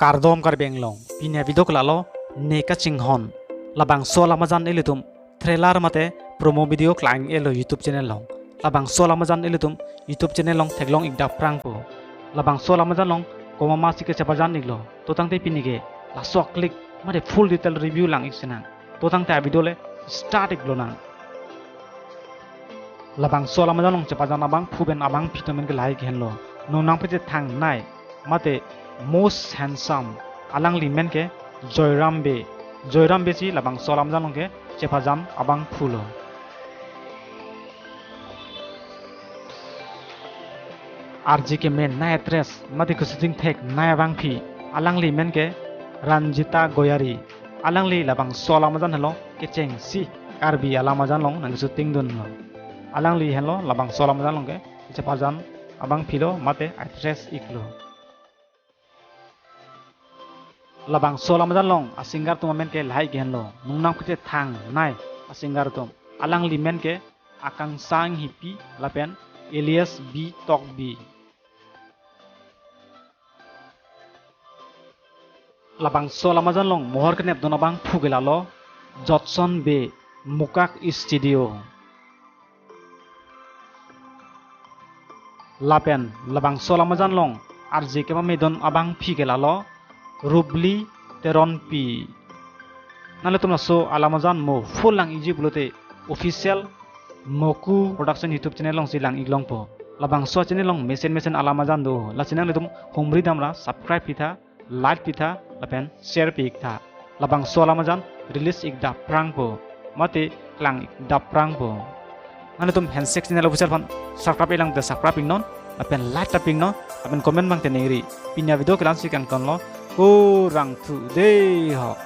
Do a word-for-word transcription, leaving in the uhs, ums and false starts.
Kardom Karbi Anglong, pini avideo ke lalo, Ne Kachinghon. Labangso alam ajan ilitum trailer mate promo video klang-etlo YouTube channel along. Labangso alam ajan ilitum YouTube channel along theklong-ik dapprangpo. Labangso alam ajan along komat masi kechepajan-iklo. To tangte pini ke laso a-click mate full detail review lang-ik sinang. To tangte avideo le start-iklonang. Labangso alam ajan along chepajan abangphu pen abangphi atum pen ke lahai henlo. Nonang pachethang nai mate most handsome, alangli men ke Joyram Bey. Joyram Bey si labangso alam ajan along ke chepajan abangphulo. Arje kemenei actress mate keshooting theknei abangphi, alangli men ke Ranjita Goyari. Alangli labangso alam ajan henlo kechengsi Karbi alam ajan along nangshooting dunlo. Alangli henlo labangso alam ajan along ke chepajan abangphilo mate actress-iklo. Labangso alam ajan along a-singer atum amen ke lahai henlo. Nonang pachethang nai a-singer atum. Alangli men ke Akangsha Enghipi lapen Elias B Tokbi. Labangso alam ajan along mohor kenepdun abangphu ke lalo Jotson Bey, Mukak Studio. Lapen labangso alam ajan along arje kepamedun abangphi ke lalo Rubli Teronpi. Nanglitum laso alam ajan mo full lang-ikji pulote official Moku Production YouTube channel alongsi lang-iklongpo. Labangso channel along mesen mesen alam ajan do. Lasi nanglitum humri damra subscribe pitha, like pitha, lapen share pi-iktha. Labangso alam ajan release-ik dapprangpo mate klang-ik dapprangpo. Nanglitum Handshake Channel Official aphan subscribe-ik lang te subscribe-iknon, lapen like ta pi-iknon, lapen comment abang te ningri. Pini avideo ke la-ansi kangtonlo, kurvangthu dei ho.